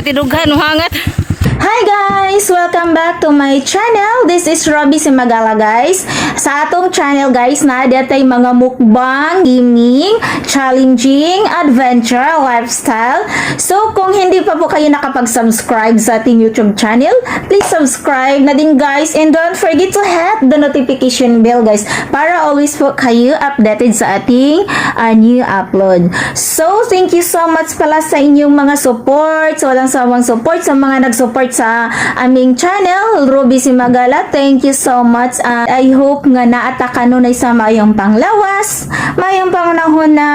Patidughan hangat. Hi guys! Welcome back to my channel. This is Robbie Cimagala, guys. Sa atong channel, guys, na tay mga mukbang, gaming, challenging, adventure, lifestyle. So kung hindi pa po kayo nakapag-subscribe sa ating YouTube channel, please subscribe na din, guys, and don't forget to hit the notification bell, guys, para always po kayo updated sa ating new upload. So thank you so much pala sa inyong mga support, sa walang sawang support, sa mga nag-support sa aming channel, Ruby Cimagala. Thank you so much. I hope nga naata kanunay sa mayong panglawas, mayong pangunahon na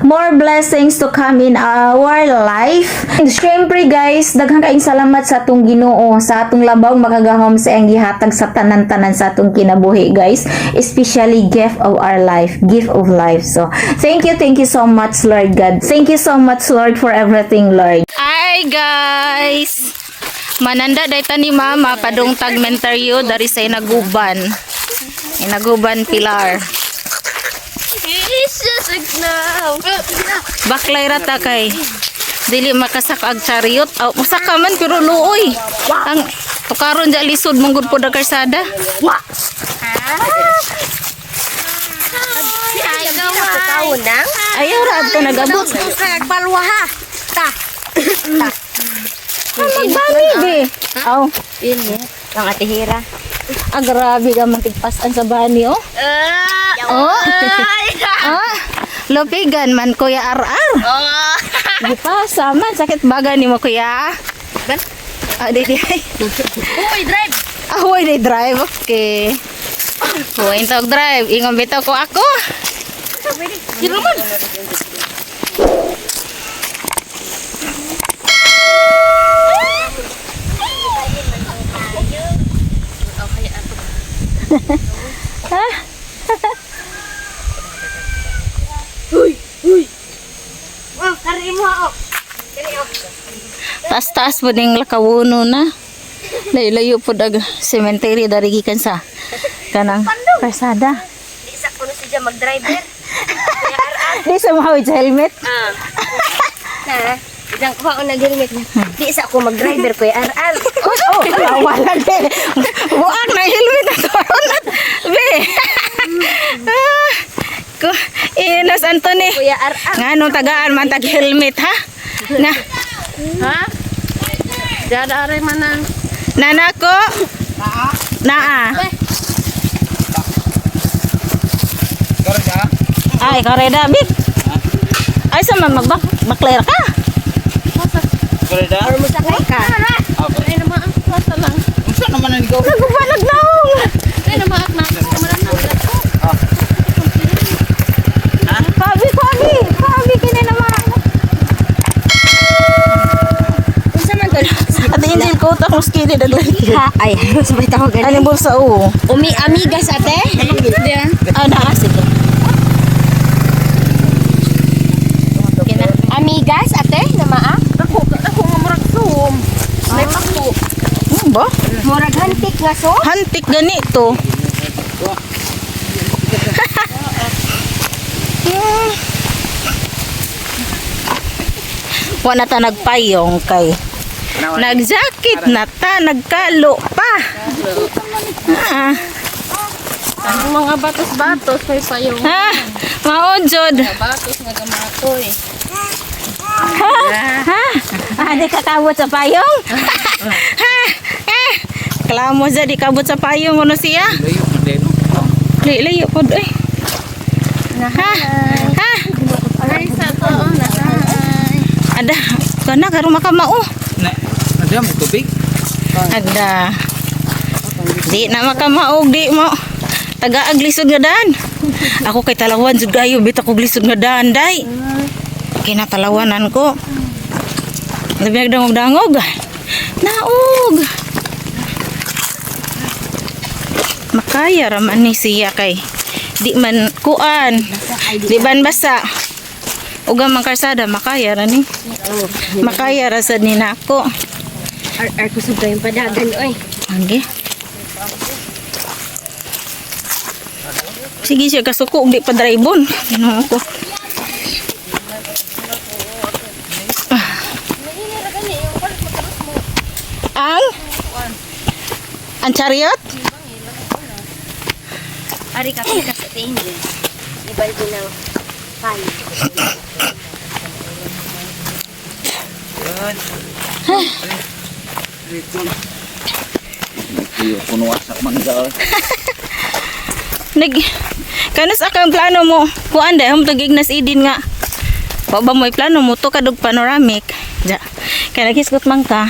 more blessings to come in our life. And syempre guys, daghang kaayong salamat sa atong Ginoo, sa atong labaw makagahom sa iyang gihatag sa tanan-tanan sa atong kinabuhi, guys. Especially gift of our life, gift of life. So, thank you so much, Lord God. Thank you so much, Lord, for everything, Lord. Hi guys! Mananda dayta ni Mama padung tag Menteryo dari sa Inaguban. Inaguban Pilar. Baklay ra ta kay dili makasaka ag chariot. Aw, musaka man pero luoy. Ang tukaron ja lisod mong gud pod ang kalsada. Ayaw ra adto nagabot. Nagbalwa ha. Ta. Ah, magbani be. Aw, Ini. Ang atihira. ah, grabe ka man tigpasan sa bani oh. Oh. Ah, lupigan man, Kuya RR. Oh. Gipasa man, sakit baga ni mo, Kuya. Ban? Ah, di di. Uy, drive. Ah, huwag di drive. Okay. Huwag tawag drive. Ingon bitaw ko ako. Sino man? Uy, uy. Oh, kari mo ako. Kari oh. Taas-taas po ning lakawuno na. Layo-layo po dag cemetery dari gikan sa kanang kalsada. Di sa kuno siya mag-driver. Di sa mga with helmet. Ah. Na, isang kuha ko nag-helmet. Di sa ako mag-driver ko RR. Oh, wala be. Buak na helmet na to. Be. Ah, ko inos Anthony. Kuya RR. Nga nung tagaan man tag helmet ha? Na Ha? Dada aray manang. nana ko? Naa. Ay, kareda bit. Ay sa man magbak bakler ka. Or musakay ka. Ay naman ang plata lang. Unsa naman ang ikaw? Nagubalag naong. Ay naman ang Kabi, kabi. Kabi kini naman. Unsa man to? Ate Angel ko ta kung skinny daglag. Ha, ay, sabay tawag gani. Ano bulsa o? Umi amigas ate? Yeah. Ah, naa sige. Amigas ate namaa? Ako ako nga murag zoom. May pako. Ano ba? Murag hantik nga so. Hantik ganito. Wa na ta nagpayong kay nagjacket na ta, nagkalo pa. Ah, Ang mga batos-batos may payong. ha, mao jud. Batos nga gamatoy. Ha? Ha? Ah, di ka kabot sa payong? Ha? Eh, klamo sa di kabot sa payong ano siya? Layo man din. Layo, layo pod eh. Ha? Ha? Ay, sa to, oh, na. Ada, kana karon makamao. Na, ada mo tubig? Agda. Di na makamaog, di mo. Taga lisod nga daan. Ako kay Talawan jud gayo bit ako lisod nga daan day. Kinatalawanan ko. Labi dangog-dangog. Naog. Makaya ra man ni siya kay di man kuan. Di man basa. Uga man kalsada makaya ra ni. Makaya ra sad ni nako. Ar ar kusog kayong padagan oy. Age. Sige siya kasuko og di pa drivon. Ginoo ko. Ah. Ang chariot? Ari ka ka sa tingin. Ibal din ang payo. Iyo puno sa mangga. Nag Kanus akang plano mo? Kuan dai hum tugig nas idin nga. Wa ba mo'y plano mo to kadug panoramic? Ja. Kay naghisgot man ka.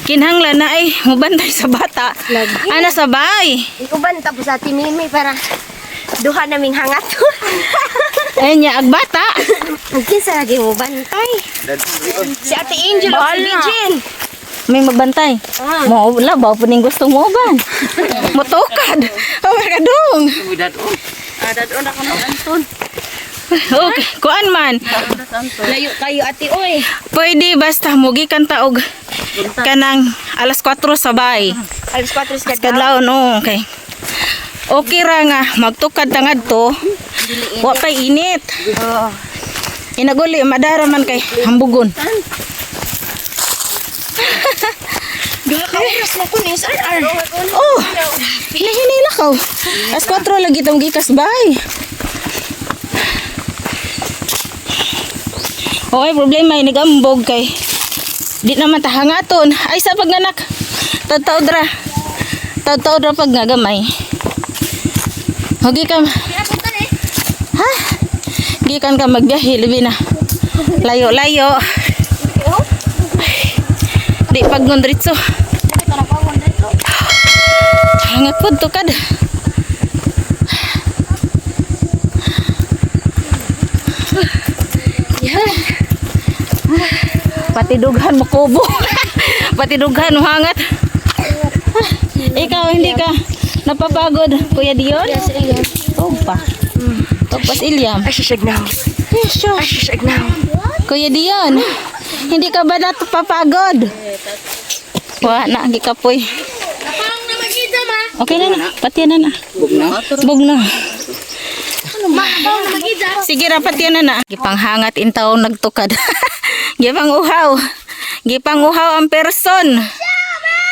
Kinahanglan na ay mubantay sa bata. Lagi. Ana sabay. Ikuban tapos sa Mimi para duha naming hangat. Ay niya ag bata. Ang kinsa lagi mo bantay. Si Ate Angel o si Bijin. May magbantay. Ah. Mo wala ba po ning gusto mo ban? Motukad. Oh my kadung. Okay, kuan man. Layo kayo ate oy. Pwede basta mugi kan taog kanang alas 4 sabay. Alas 4 sa Kadlawon, oo, okay. Okay ra nga magtukad ta ngadto. Wa pay init. Inaguli madara man kay hambugon. Duha ka oras na kun is RR. Oh, hinahinila ka. Alas 4 lagi tong gikas bay. Okay, problema ay nagambog kay di naman tahangaton. Ay sa pagnanak. Tadtaod ra. Tadtaod ra pag ngagamay. Hogi ka. Ha? Gikan ka magbiyahe labi na. Layo layo. Di pag ngondritso. Hangat po tukad. Yan. Pati dughan mo kubo. Pati dughan mo hangat. Ikaw hindi ka napapagod, Kuya Dion? Tug pa. Tug pa si Iliam. Ay, sisig na. Eh, shush. Sisig na. Kuya Dion, hindi ka ba napapagod? Wa na, gikapoy. Okay na na, pati na na. Bug na. Sige ra, pati na na. Gipanghangat in taong nagtukad. Gipang uhaw. Gipang uhaw ang person.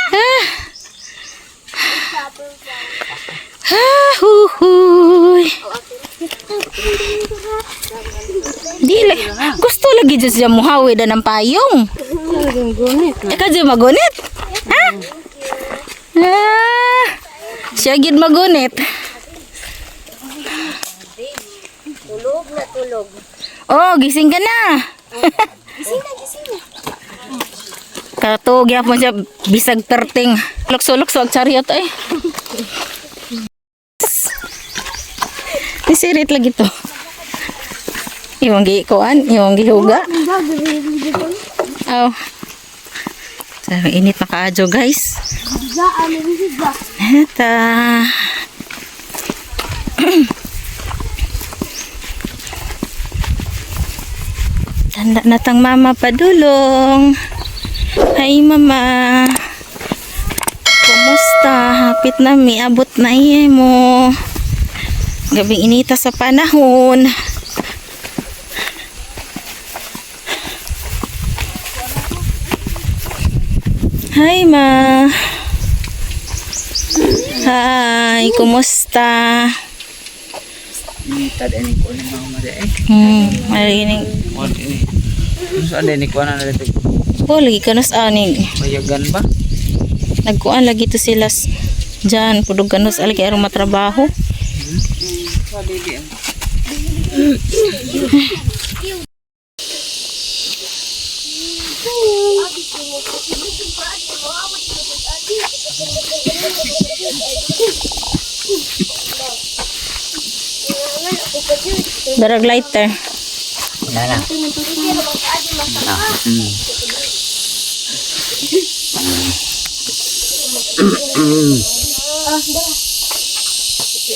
Ah. Ah, huhuy. Dili. Gusto lagi dyan siya muhawi na ng payong. Ikaw dyan magunit. Ha? Ah, siya gid magunit. Tulog na tulog. Oh, gising ka na. Gising na, gising na. Katog yapon siya bisag perting. Lukso-lukso ang chariot ay. Isirit lagi to. Iwang giikuan, iwang gihuga. Oh. Sarang init na kaadyo, guys. Eta. Tanda na tang mama padulong. Hi mama. Kumusta? Hapit na mi abot na iye mo. Gabing inita sa panahon. Hi ma. Hi, kumusta? Tad ini ko ni mama de. Marinig. What ini? Sa ini ko na dito. Oh, lagi ka nas anig. Bayagan ba? Nagkuan lagi to sila dyan. Pudog kanos alagi arong matrabaho. Darag lighter. Wala na.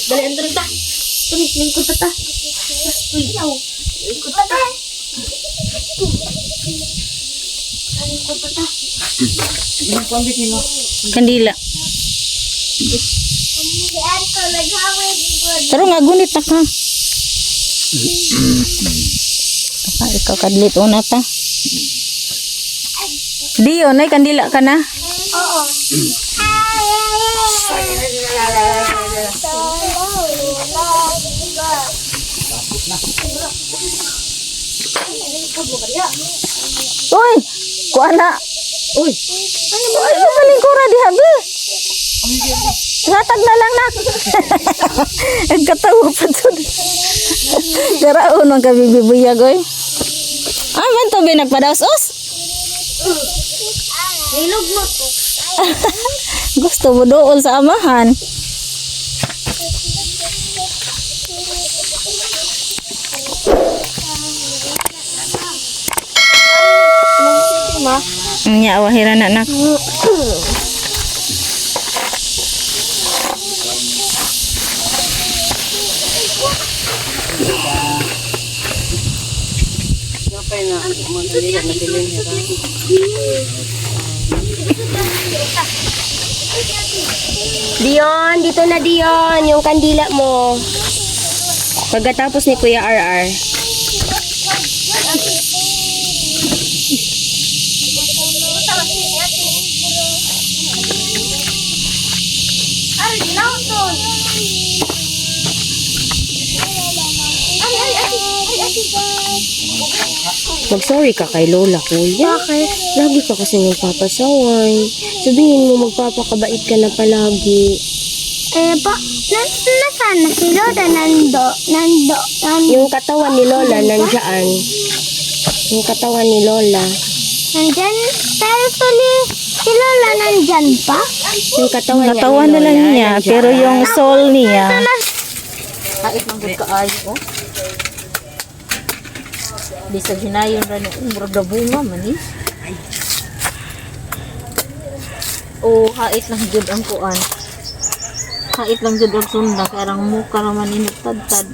Dali, andun ta. Tumi, lingkod ta ta. Uy, lingkod ta ta. Lingkod ta ta. Kandila. Pero nga gunit na ka. Ikaw kadlit una pa. Diyo, nay kandila ka na. Oo. Uy, kuha na. Uy. Ano ba? Ano ba lingkura diha be? Hatag na lang nak. Ang katawa pa to. Daraon man ka bibibuyag oy. Ah, man to be nagpadaos-os. Nilog mo to. Gusto mo doon sa amahan. Nya awahira na nak. Dion, dito na Dion, yung kandila mo. Pagkatapos ni Kuya RR. Mag-sorry ka kay Lola, Kuya. Bakit? Lagi ka kasi nagpapasaway. Sabihin mo, magpapakabait ka na palagi. Eh, pa, nasaan na si Lola? Nando, nando, nando, Yung katawan ni Lola nandiyan. Yung katawan ni Lola. nandyan. Pero si Lola nandyan pa? Yung katawan, niya Katawan ni na lang Lola, niya, nandiyan. pero yung soul niya. Hait man gud kaayo oh. Di sa ginayon ra ni murag na bunga man eh. Oh, hait lang jud ang kuan. Hait lang jud ang sunda kay arang muka ra man ini tad.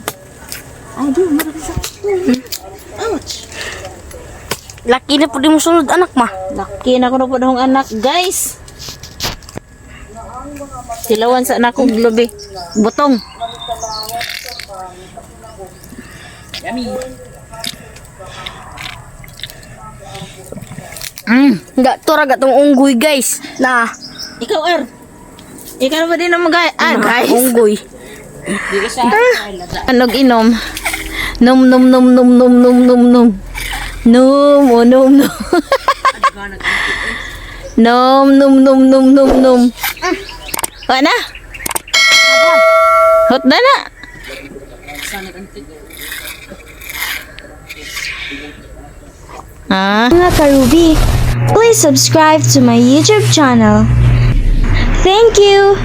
Ay di murag sa. Ouch. Laki na po di mo sulod anak ma. Laki na ko na po dahong anak, guys. Silawan sa anak kong lubi. Butong. Yummy. Ga tura ga tong unggoy guys. Na. Ikaw, Er. Ikaw ba din ang mga ah, guys? Unggoy. Anog inom. Nom nom nom nom nom nom nom nom. Nom oh nom nom. Nom nom nom nom nom nom. Wala na. Hot na na. Ah. Mga karubi, please subscribe to my YouTube channel. Thank you!